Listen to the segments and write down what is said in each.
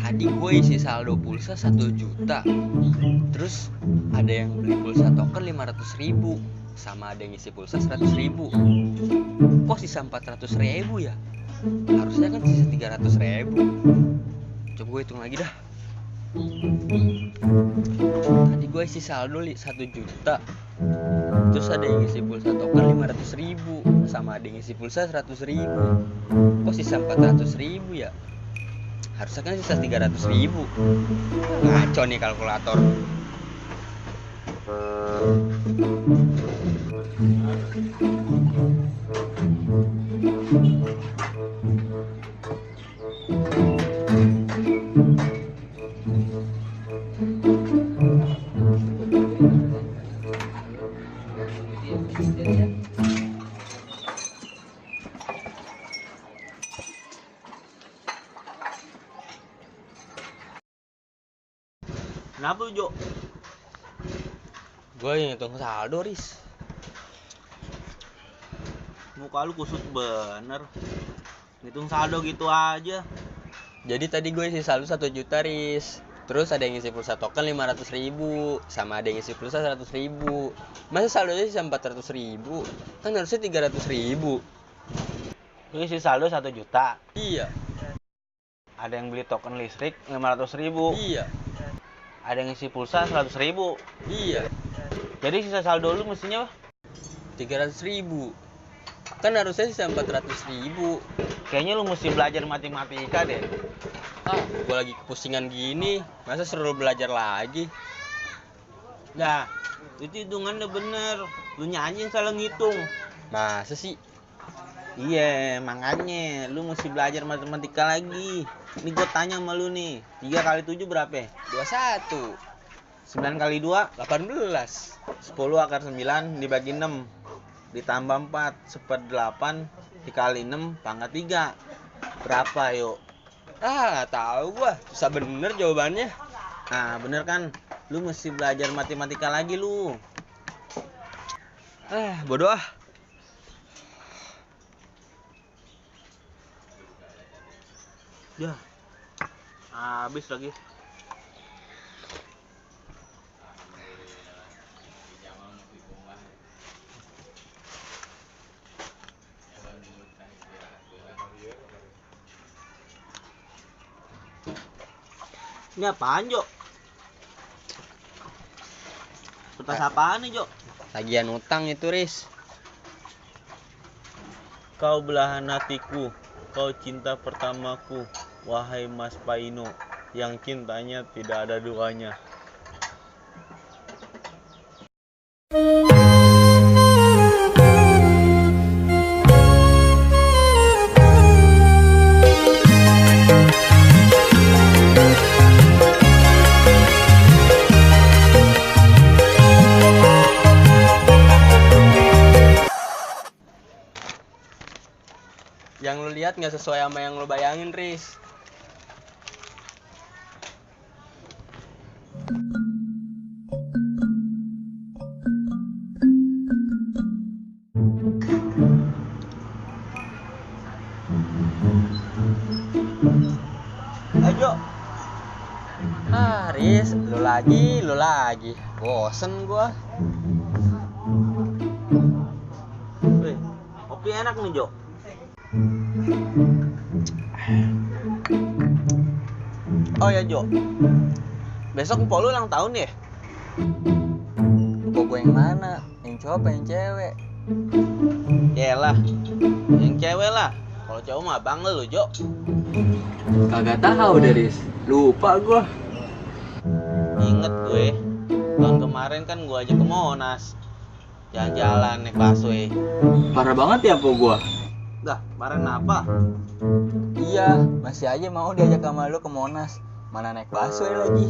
Tadi gue isi saldo pulsa 1 juta. Terus ada yang beli pulsa token 500.000, sama ada yang isi pulsa 100.000. Kok sisa 400.000 ya? Harusnya kan sisa 300.000. Coba gue hitung lagi dah. Tadi gue isi saldo 1 juta. Terus ada yang isi pulsa token 500.000, sama ada yang isi pulsa 100.000. Kok sisa 400.000 ya? Harusnya kan sisa 300.000. Ngaco nih kalkulator. Kenapa lu, Jo? Gue ngitung saldo, Riz. Muka lu kusut bener. Ngitung saldo gitu aja. Jadi tadi gue isi saldo 1 juta, Riz. Terus ada yang isi pulsa token 500.000, sama ada yang isi pulsa 100.000. Masa saldonya sisa 400.000? Kan harusnya 300.000. Lu isi saldo 1 juta. Iya. Ada yang beli token listrik 500.000. Iya. Ada yang isi pulsa 100.000. Iya. Jadi sisa saldo lu mestinya 300.000. Kan harusnya sisa 400.000. kayaknya lu mesti belajar matematika deh. Gue lagi kepusingan gini, masa suruh belajar lagi? Nah, itu hitungannya bener. Lu nyanyi yang salah ngitung. Masa sih? Iya, makanya lu mesti belajar matematika lagi. Ini gue tanya sama lu nih, 3 kali 7 berapa? 21. 9 kali 2? 18. 10 akar 9 dibagi 6 ditambah 4 /8 dikali 6 pangkat 3. Berapa yuk? Nggak tahu gua. Susah bener jawabannya. Nah, bener kan? Lu mesti belajar matematika lagi lu. Bodoh ah. Ya. Habis lagi. Ini apaan, Jo? Kertas apaan nih, Jo? Tagihan utang itu, Riz. Kau belahan hatiku, kau cinta pertamaku, wahai Mas Paino, yang cintanya tidak ada duanya. Yang lu lihat nggak sesuai sama yang lu bayangin, Riz. Ayo. Riz, lu lagi. Bosen gua. Wih, kopi enak nih, Jo. Oh ya, Jo. Besok mpok lu ulang tahun ya? Mpok gue yang mana? Yang cowok apa yang cewek? Yalah, yang cewek lah. Kalau cowok mah abang lu, Jo. Kagak tahu deh, Riz. Lupa gua. Ingat gue, tahun kemarin kan gue ajak ke Monas. Jalan-jalan naik busway. Parah banget ya po gua. Dah, kemarin apa? Iya, masih aja mau diajak sama lu ke Monas. Mana naik busway lagi.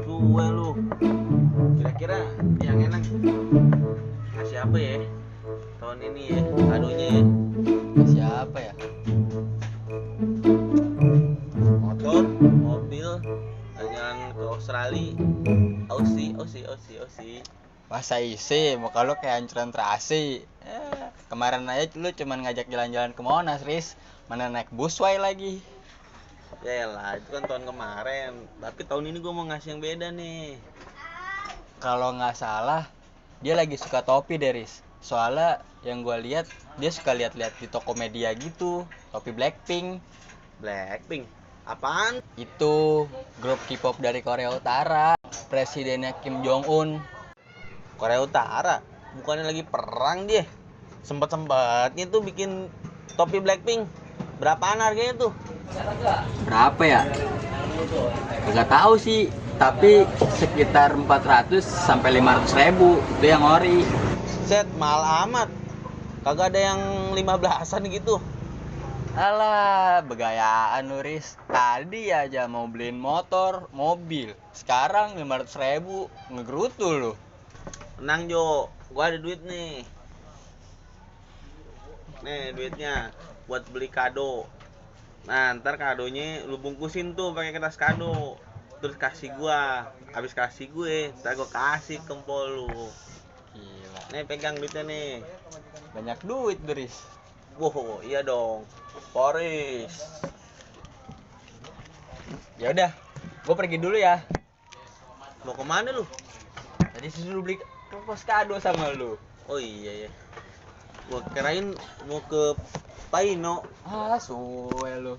Gue lu. Kira-kira yang enak ngasih apa ya? Tahun ini ya, kadonya ya. Siapa ya? Motor, mobil, jalan ke Australia. Aussie. Masa isi, muka lu kayak ancuran terasi. Kemarin aja lu cuman ngajak jalan-jalan ke Monas, Riz. Mana naik busway lagi. Ya lah, itu kan tahun kemarin. Tapi tahun ini gue mau ngasih yang beda nih. Kalau nggak salah, dia lagi suka topi deh, Riz. Soalnya yang gue lihat dia suka lihat-lihat di toko media gitu, topi Blackpink. Blackpink? Apaan? Itu grup K-pop dari Korea Utara, presidennya Kim Jong Un. Korea Utara? Bukannya lagi perang dia? Sempet-sempetnya tuh bikin topi Blackpink. Berapaan harganya tuh? Berapa ya? Nggak tahu sih, tapi sekitar 400 sampai 500 ribu itu yang ori. Set, mahal amat. Kagak ada yang 15-an gitu. Alah, begayaan lu, Riz. Tadi aja mau beliin motor, mobil. Sekarang 500 ribu, ngegerutu lu. Tenang Jo, gua ada duit nih. Nih duitnya buat beli kado. Nah, ntar kadonya lu bungkusin tuh pakai kertas kado. Terus kasih gua. Habis kasih gue, ntar gua kasih ke empol lu. Gila, Nih pegang duitnya nih. banyak duit, Riz. Wow, iya dong. Boris. Ya udah, gue pergi dulu ya. Mau kemana lu? Tadi disuruh beli pos kado sama lu. Oh iya ya. Gua kirain mau ke Paino. Ah, suwe lu.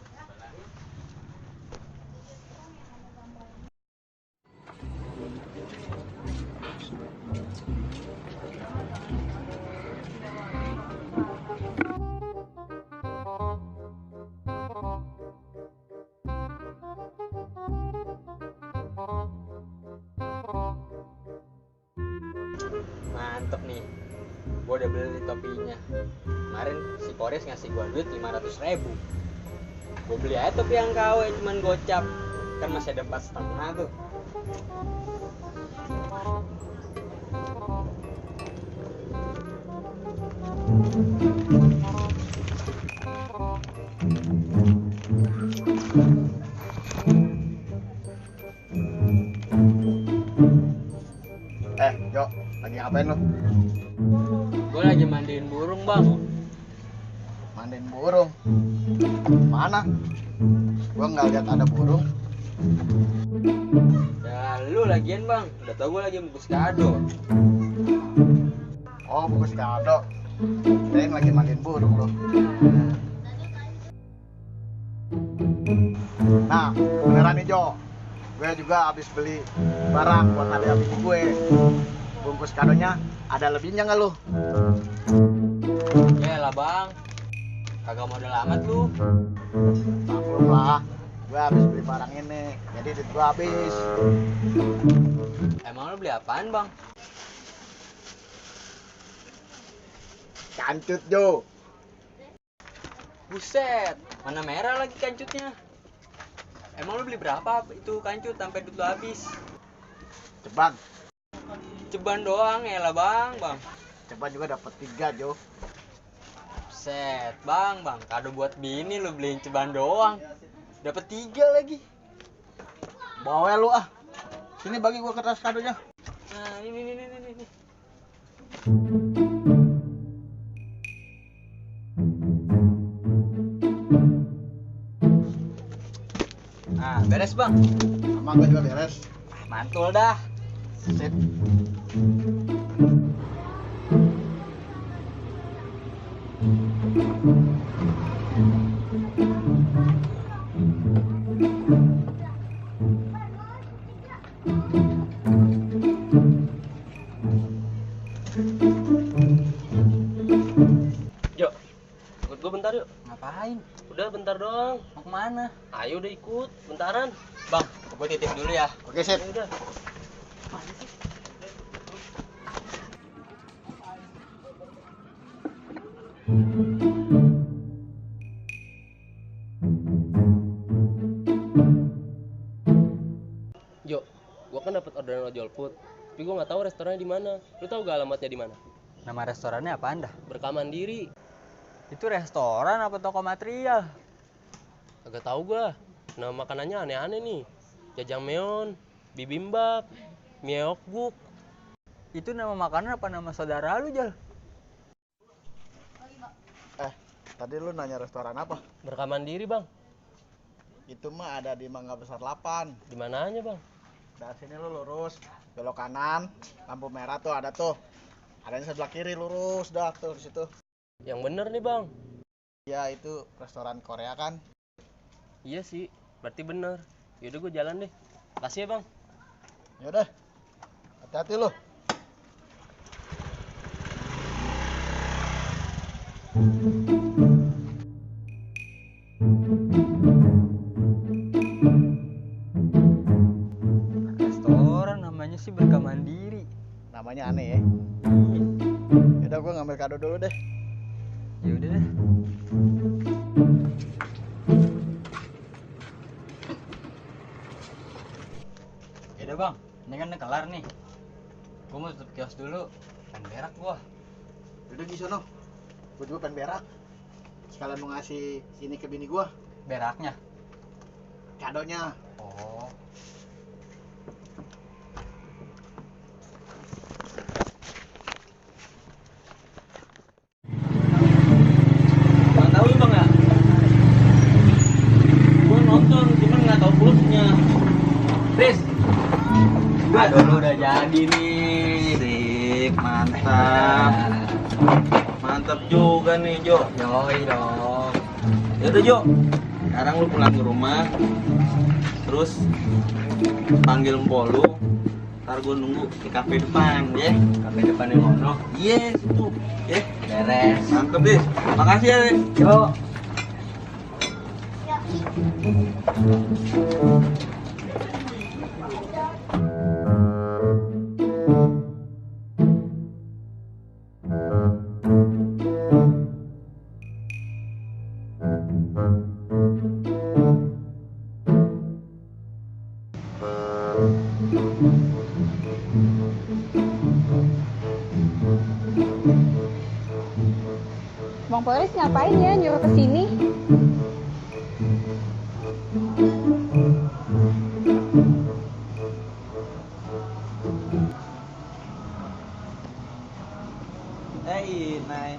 Mantep nih, gue udah beli topinya. Kemarin si Kores ngasih gue duit 500 ribu. Gue beli aja topi yang KW cuman gocap. Kan masih ada 4,5 tuh. Jo, lagi ngapain lu? Gue lagi mandiin burung, Bang. Mandiin burung. Mana? Gua nggak lihat ada burung. Ya lu lagian, Bang. Udah tau gue lagi bungkus kado. Oh, bungkus kado. Kirain lagi mandiin burung lu. Nah, beneran nih Jo. Gue juga habis beli barang buat hadiah bini gue. Bungkus kadonya ada lebihnya nggak lu? Ya lah, Bang. Kagak modal amat lu. Maklum lah, gue habis beli barang ini, jadi duit gue habis. Emang lu beli apaan, Bang? Kancut Jo. Buset, mana merah lagi kancutnya. Emang lu beli berapa itu kancut sampai duit lu habis? Ceban. Ceban doang ya lah, Bang. Ceban juga dapat 3 Jo. Set, bang, kado buat bini lu beliin ceban doang. Dapat 3 lagi. Bawa lu ah. Sini bagi gua kertas kadonya. Nah, ini. Nah, beres, Bang. Sama gua juga beres. Mantul dah. Sip. Jo, ikut gue bentar yuk. Ngapain? Udah bentar doang. Mau kemana? Ayo udah ikut, bentaran. Bang, gue titip dulu ya. Oke, sip. Ya udah. Thank you. kan dapat orderan ojol food. Tapi gue nggak tahu restorannya di mana. Lu tahu gak alamatnya di mana? Nama restorannya apa anda? Berkamandiri. Itu restoran apa toko material? Agak tahu gua. Nama makanannya aneh-aneh nih. Jajangmyeon, bibimbap, myeokguk. Itu nama makanan apa nama saudara lu, Jal? Tadi lu nanya restoran apa? Berkamandiri, Bang. Itu mah ada di Mangga Besar 8. Di mananya, Bang? Dari sini lu lurus, belok kanan, lampu merah tuh ada tuh. Adanya sebelah kiri lurus dah tuh di situ. Yang bener nih, Bang. Ya itu restoran Korea kan. Iya sih, berarti bener. Yaudah gue jalan deh. Makasih ya, Bang. Yaudah, hati-hati lu. Restoran namanya sih Berkamandiri. Namanya aneh ya. Yaudah gua ngambil kado dulu deh. Ya udah deh. Yaudah bang, ini kan udah kelar nih. Gua mau tutup kios dulu. Kan berak gua. Yaudah di sono. Gua juga pengen berak. Sekalian mau ngasih ini ke bini gua. Beraknya. Kadonya. Oh. Bang tahu ya bang ya? Gua nonton cuman nggak tahu plusnya. Riz, Kado lu udah jadi nih. sip, mantap. Mantap juga nih Jo. Yoi dong. Yaudah Jo, sekarang lu pulang ke rumah, terus panggil empok lu, ntar gua nunggu di kafe depan, ya. Kafe depan yang mono. Yes, itu, ya. Beres. Mantep deh, makasih ya. Riz. Yuk. Bang Polis ngapain ya nyuruh ke sini? Nay.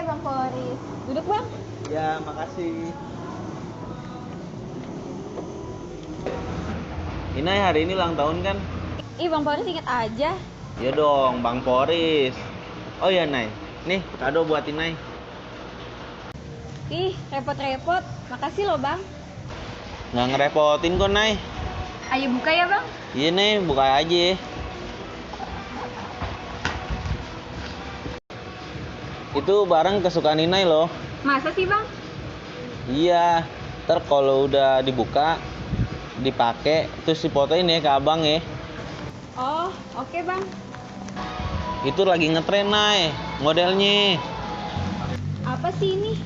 Bang Polis, duduk bang. Ya, makasih. Inai hari ini ulang tahun kan? Bang Polis inget aja. Ya dong, Bang Poris. Oh ya, Nay. Nih, kado buat Inai. Repot-repot. Makasih loh bang. Nggak ngerepotin kok, Nay. Ayo buka ya bang. Iya, Nay, buka aja. Itu barang kesukaan Inai loh. Masa sih bang? Iya, ntar kalau udah dibuka, dipakai, terus difotoin ya ke abang ya. Oh, oke bang. Itu lagi ngetren, Nay, modelnya. Apa sih ini?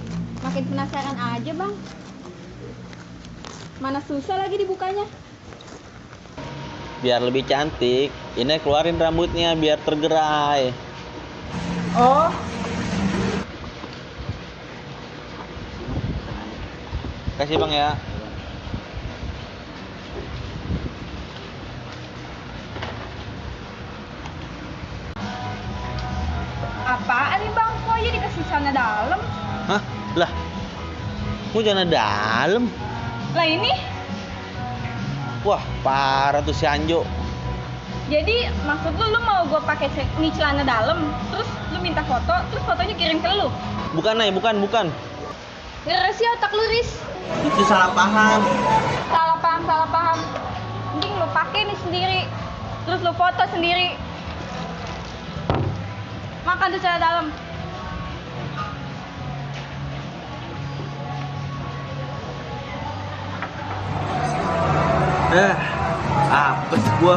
Makin penasaran aja bang. Mana susah lagi dibukanya. Biar lebih cantik, ini keluarin rambutnya biar tergerai. Oh, Kasih bang ya. apaan nih bang? Kok aja dikasih celana dalam? Hah? Lah, mau celana dalam? Lah ini? Wah, parah tuh si Anjo. Jadi maksud lu mau gue pakai ini celana dalam, terus lu minta foto, terus fotonya kirim ke lu? Bukan, Nay, bukan. Ngeres ya otak lu, Riz. Itu salah paham. Salah paham. Mending lu pakai nih sendiri, terus lu foto sendiri. Makan tuh celana dalam. Apes gua.